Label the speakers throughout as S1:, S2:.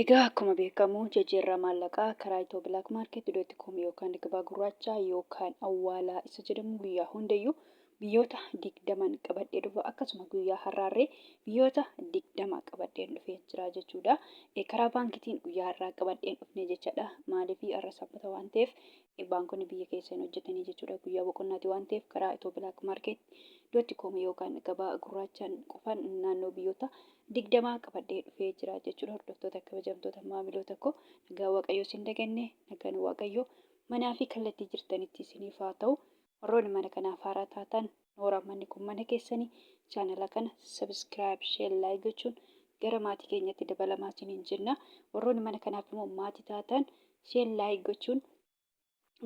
S1: Egaa akkuma beekamu jijjiirraa maallaqaa karaa Itiyoo Black Market dot com yookaan gabaa gurraacha yookaan awwaalaa isa jedhamu guyyaa hundayyuu biyyoota 20n qabadhee dhufa, akkasuma guyyaa har'aarree biyyoota 20 qabadheen dhufee jira jechuudha. Karaa baankiitiin guyyaa har'aa qabadheen dhufne jechaadha. Maaliif? Har'a sanbata waan ta'eef baankonni biyya keessa hin hojjetanii jechuudha. Guyyaa boqonnaati waan ta'eef karaa Itiyoo Black Market dot com yookaan gabaa gurraachaan qofaan naannoo biyyoota 20 qabadhee dhufee jira jechuudha. Hordoftoota, kabajamtoota maamiloota koo, nagaa Waaqayyoo isin daganne, nagaan Waaqayyoo manaa fi kallattii jirtanitti isiniif haa ta'u. Warroonni mana kanaaf haaraa taatan, nooraa, manni kun mana keessanii, chaanala kana subscribe, share, like gochuun gara maatii keenyatti dabalamaa isiniin jenna. Warroonni mana kanaaf immoo maatii taatan, share, like gochuun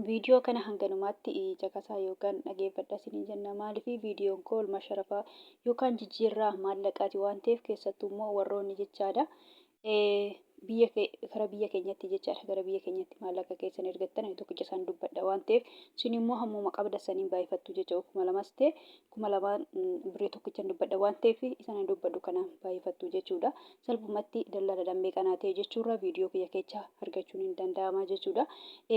S1: viidiyoo kana hanganumaatti caqasaa yookaan dhageeffadhaa isiniin jenna. Maaliif? Viidiyoon koo oolmaa sharafaa yookaan jijjiirraa maallaqaati waan ta'eef, keessattuu immoo warroonni jechaadha biyya kara biyya keenyatti jechaadha, gara biyya keenyatti maallaqa keessan ergattan, ani tokkicha isaan dubbadha waan ta'eef, isin immoo hammuma qabda saniin baay'ifattu jecha. 2000s ta'e 2000n, birrii tokkichan dubbadha waan ta'eef, isaan dubbadhu kanaan baay'ifattu jechuudha. Salphumatti dallala meeqanaa ta'e jechuurra viidiyoo kiyya keessa argachuun hin danda'ama jechuudha.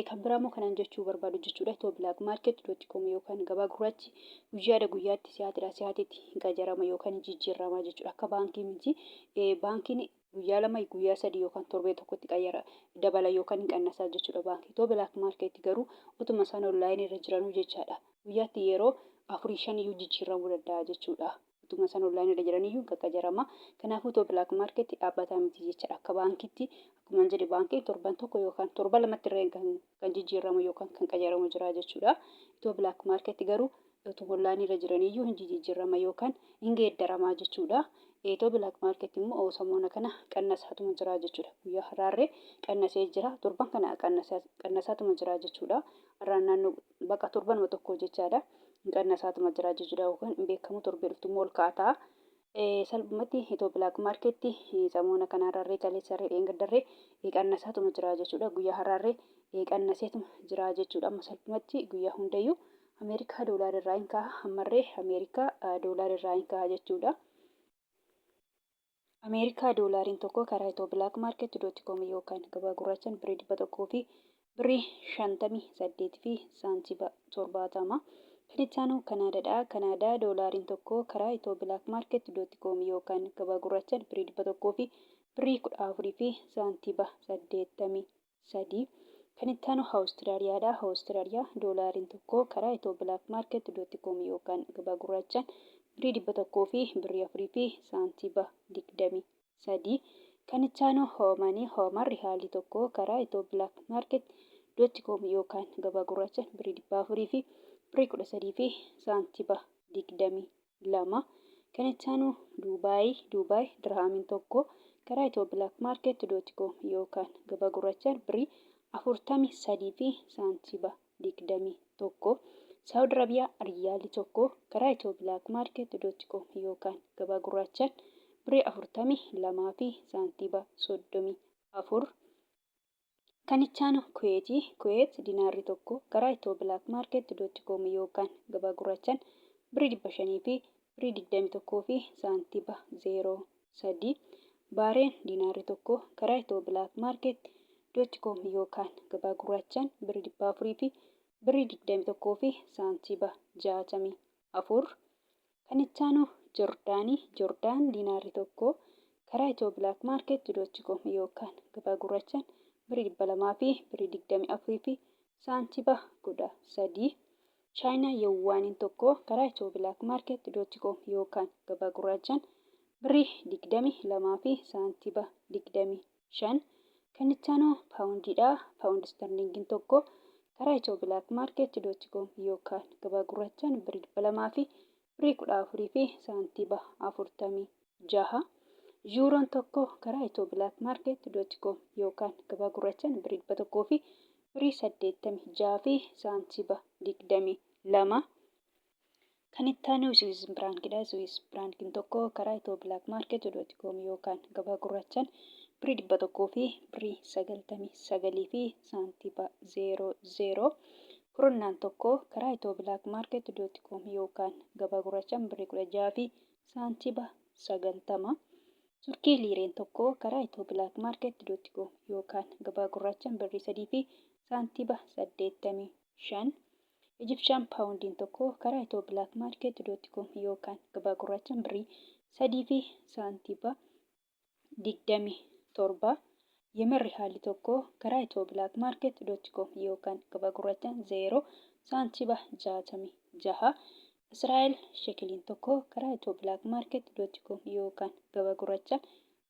S1: Kan biraa immoo kanan jechuu barbaadu jechuudha. Itoo Black Market dot com yookaan gabaa gurraachi guyyaadha guyyaatti, si'aatiidha si'aatiitti hin qajarama yookaan hin jijjiirama jechuudha. Akka baankii miti. Baankiin guyyaa 2, guyyaa 3 yookaan torbee tokkotti qayyara, dabala yookaan hin qannasaa jechuudha baankii. Itoo Black Market garuu utuma isaan onlaayinii irra jiranuu jechaadha. Guyyaatti yeroo afurii shan iyyuu jijjiiramuu danda'a jechuudha. Utuma isaan onlaayinii irra jiraniyyuu qaqqajarama. Kanaafuu Itoo Black Market dhaabbataa miti jechaadha. Akka baankiitti, akkuma jedhe, baankiin torban tokko yookaan torban lamatti irra kan jijjiiramu yookaan kan qajaramu jira jechuudha. Itoo Black Market garuu utuma onlaayinii irra jiraniyyuu hin jijjiirama yookaan hin geeddaramaa jechuudha. Itoo Black Market immoo samoona kana qannasaatuma jira jechuudha. Guyyaa har'aarree qannasee jira. Torban kana qannasaatuma jira jechuudha. Har'aan naannoo baqa torbanuma tokko jechaadha. Qannasaatuma jira jechuudha, yookaan hin beekamu, torbee dhuftu immoo ol ka'a ta'a. Salphumatti Itoo Black Market samoona kana har'aarree, kaleessarree, dheengaddarree qannasaatuma jira jechuudha. Guyyaa har'aarree qannaseetuma jira jechuudha. Amma salphumatti guyyaa hundayyuu Ameerikaa doolaara irraa hin ka'a. Ammarree Ameerikaa doolaara irraa hin ka'a jechuudha. Ameerikaa doolaariin tokko karaa Itoo Black Market dot com yookaan gabaa gurraachaan birrii 100 fi birrii 58 fi saantiba 70. Kan itti aanu Kanaadaadha. Kanaadaa doolaariin tokko karaa Itoo Black Market dot com yookaan gabaa gurraachaan birrii 100 fi birrii 14 fi saantiba 83. Kan itti aanu Awustiraaliyaadha. Awustiraaliyaa doolaariin tokko karaa Itoo Black Market dot com yookaan gabaa gurraachaan birrii 100 fi birrii 4 fi saantiba 23. Kan itti aanu Oomanii. Oomaan rihaalii tokko karaa Itoo Black Market dot com yookaan gabaa gurraachaan birrii 400 fi birrii 13 fi saantiba 22. Kan itti aanu Duubaay. Duubaay dirhaamiin tokko karaa Itoo Black Market dot com yookaan gabaa gurraachaan birrii 43 fi saantiba 21. Saawud Arabiyaa riyyaalii tokko karaa Itoo Black Market dot com yookaan gabaa gurraachaan birrii 42 fi saantiba 34. Kan itti aanu Kuweeti. Kuweet dinaarri tokko karaa Itoo Black Market dot com yookaan gabaa gurraachaan birrii 500 fi birrii 21 fi saantiba 03. Baareen dinaarri tokko karaa Itoo Black Market dot com yookaan gabaa gurraachaan birrii 400 fi birrii 21 fi saantiba 64. Kan itti aanu Jordaanii. Jordaan dinaarri tokko karaa Itoo Black Market dot com yookaan gabaa gurraachaan birrii 200 fi birrii 24 fi saantiba 13. Chaayinaa yawwaaniin tokko karaa Itoo Black Market dot com yookaan gabaa gurraachaan birrii 22 fi saantiba 25. Kan itti aanu paawundiidha. Paawundi sterlingiin tokko karaa Itoo Black Market dot com yookaan gabaa gurraachaan birrii 200 fi birrii 14 fi saantiba 46. Yuuroon tokko karaa Itoo Black Market dot com yookaan gabaa gurraachaan birrii 100 fi birrii 86 fi saantiba 22. Kan itti aanu Swiss Frankidha. Swiss Frankiin tokko karaa Itoo Black Market dot com yookaan gabaa gurraachaan birrii 100 fi birrii 99 fi saantiba 00. Kuronnaan tokko karaa Itoo Black Market dot com yookaan gabaa gurraachaan birrii 16 fi saantiba 90. Turkii liireen tokko karaa ethioblkmarket.com yookaan gabaa gurraachaan birrii 3 fi saantiba 85. Ijipshaan paawundiin tokko karaa ethioblkmarket.com yookaan gabaa gurraachaan birrii 3 fi saantiba 27. Yemen rihaalli tokko karaa ethioblkmarket.com yookaan gabaa gurraachaan 0 saantiba 66. Israa'el shekeliin tokko karaa ethioblkmarket.com yookaan gabaa gurraachaan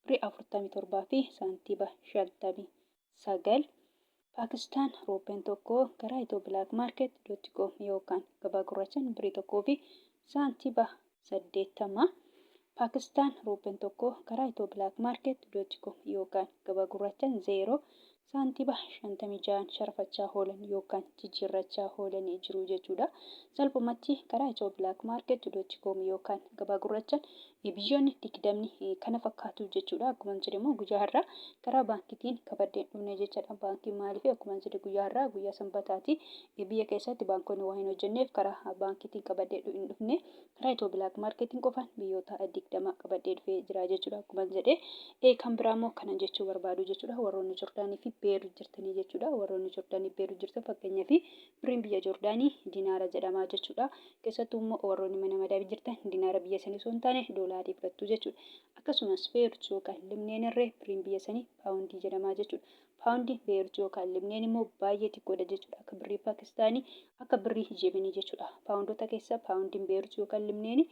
S1: birrii 47 fi saantiba 59. Paakistaan ruuppeen tokko karaa ethioblkmarket.com yookaan gabaa gurraachaan birrii 1 fi saantiba 80. Paakistaan ruuppeen tokko karaa ethioblkmarket.com yookaan gabaa gurraachaan 0 saantiba 56n sharafachaa oolan yookaan jijjiirrachaa oolanii jiru jechuudha. Salphumatti karaa ethioblkmarket.com yookaan gabaa gurraachaan biyyoonni digdamni kana fakkaatu jechuudha. Akkuma jedhe immoo guyyaa har'aa karaa baankiitiin kabaddeen dhufne jechaadha. Baankii maaliif akkuma jedhe guyyaa har'aa guyyaa sanbataati. Biyya keessatti baankonni waan hin hojjenneef karaa baankiitiin qabadhee hin dhufne. Karaa Itiyoo Bilaak Maarkeetiin qofaan biyyoota 20 qabadhee dhufee jira jechuudha. Akkuma jedhe kan biraa immoo kanan jechuu barbaadu jechuudha. Warroonni Jordaanii fi Beerut jirtanii jechuudha. Warroonni Jordaanii fi Beerut jirtan fakkeenyaaf birriin biyya Jordaanii dinaara jedhama jechuudha. Keessattuu immoo warroonni mana madaamii jirtan dinaara biyya sanii osoo hin taane doolaarii fudhattu jechuudha. Akkasumas Beerut yookaan Libneen irree birriin biyya sanii paawundii jedhama jechuudha. Paawundiin Beerut yookaan Libneen immoo baay'ee xiqqoodha jechuudha. Akka birrii Paakistaanii, akka birrii Yemenii jechuudha. Paawundota keessa paawundiin Beerut yookaan Libneen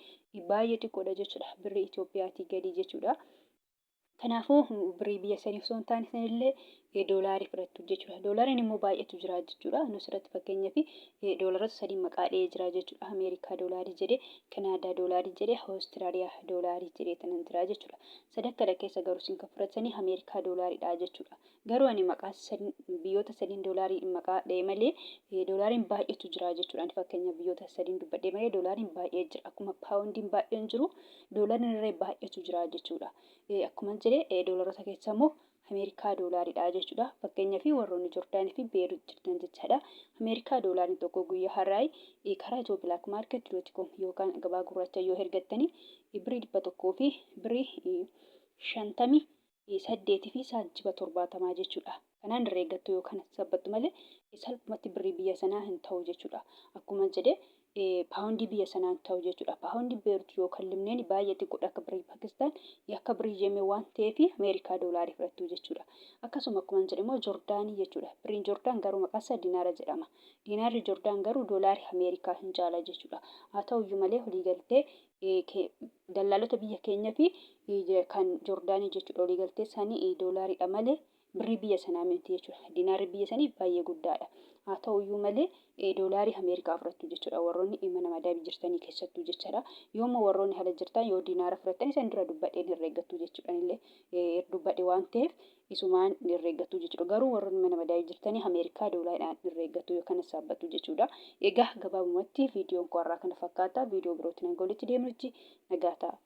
S1: baay'ee xiqqoodha jechuudha. Birrii Itoophiyaatii gadi jechuudha. Kanaafuu birrii biyya sanii osoo hin taane sanillee doolaarii fudhattu jechuudha. Doolaariin immoo baay'eetu jira jechuudha. Nu asirratti fakkeenyaaf doolaarota sadii maqaa dhahee jira jechuudha. Ameerikaa doolaarii jedhee, Kanaadaa doolaarii jedhee, Awustiraaliyaa doolaarii jedhee tanan jira jechuudha. Sadakkadha keessa garuu isin kan fudhatanii Ameerikaa doolaaridha jechuudha. Garuu ani maqaa sadin biyyoota sadiin doolaarii maqaa dha'e malee doolaariin baay'eetu jira jechuudha. Ani fakkeenya biyyoota sadiin dubbadhe malee doolaariin baay'ee jira. Akkuma paawundiin baay'een jiru doolaariin irree baay'eetu jira jechuudha. Akkuma jedhe doolaarota keessa immoo Ameerikaa doolaaridha jechuudha. Fakkeenyaaf warroonni Jordaanii fi Beerut jirtan jechaadha. Ameerikaa doolaariin tokko guyyaa har'aa karaa Itiyoo Bilaak Maarket dooti koom yookaan gabaa gurraacha yoo ergattanii birrii 100 fi birrii 58 fi saantiba 70 jechuudha. Kanaan herreeggattu yookaan sabbattu malee salphumatti birrii biyya sanaa hin ta'u jechuudha. Akkuma jedhe paawundii biyya sanaa hin ta'u jechuudha. Paawundii Beerut yookaan Libneen baay'ee xiqqoodha akka birrii Paakistaan akka birrii Yemen waan ta'eef Ameerikaa doolaarii fudhattu jechuudha. Akkasuma akkuma jedhe immoo Jordaanii jechuudha. Birriin Jordaan garuu maqaan isaa dinaara jedhama. Dinaarri Jordaan garuu doolaarii Ameerikaa hin caala jechuudha. Haa ta'uyyuu malee waliigaltee dallaalota biyya keenya fi kan Jordaanii jechuudha. Waliigaltee isaanii doolaariidha malee birrii biyya sanaa miti jechuudha. Dinaarri biyya sanii baay'ee guddaadha. Haa ta'uyyuu malee doolaarii Ameerikaa fudhattu jechuudha. Warroonni mana madaabii jirtanii keessattuu jechaadha. Yoommoo warroonni ala jirtan yoo dinaara fudhattan isan dura dubbadheen herreeggattu jechuudha. Illee dubbadhe waan ta'eef isumaan herreeggattu jechuudha. Garuu warroonni mana madaa'ii jirtanii Ameerikaa doolaadhaan herreeggattu yookaan saabbattu jechuudha. Egaa gabaabumatti viidiyoon koo har'aa kana fakkaata. Viidiyoo birootiin hanga walitti deemnutti nagaa ta'a.